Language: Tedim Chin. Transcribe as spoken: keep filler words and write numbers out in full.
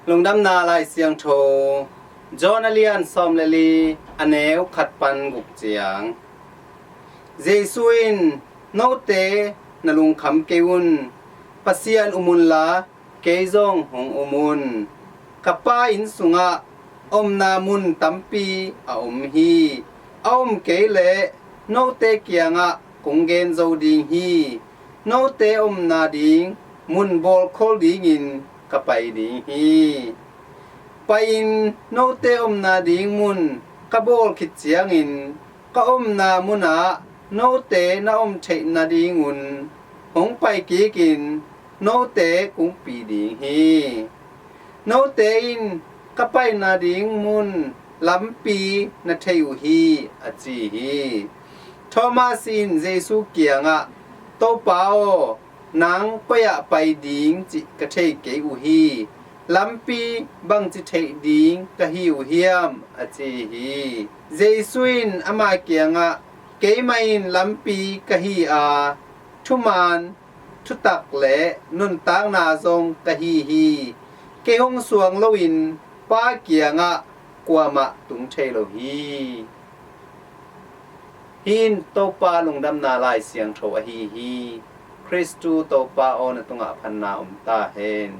Lungdamna Lai Siangtho, John a lian sawm le li, a neu khat pan guk ciang. Jesu in, "Note na lungkham kei un, Pasian um unla, kei zong hong um un. Ka Pa inn sungah omna mun tampi a om hi. A om kei leh note kiangah kong gen zo ding hi. Note omna ding mun bawlkhol dingin ka pai ding hi. Pai-in note omna ding mun ka bawl khit ciangin ka omna munah note na om theih nadingun hong pai kikin note kong pi ding hi. Note in ka pai nading mun lampi na thei uh hi," a ci hi. Thomas in Jesu kiangah, "Topa aw, nang koi-ah pai ding cih ka thei kei uh hi. Lampi bangci theih ding ka hi uh hiam?" a ci hi. Jesu in ama kiangah, "Keimah in lampi ka hi a, thuman, thutak le nuntakna zong ka hi hi. Kei hong suang loin Pa kiangah kuamah tung thei lo hi." Hih in Topa Lungdamna Lai Siangtho ahi hi. Khristu Topa aw, na tungah phatna om ta hen.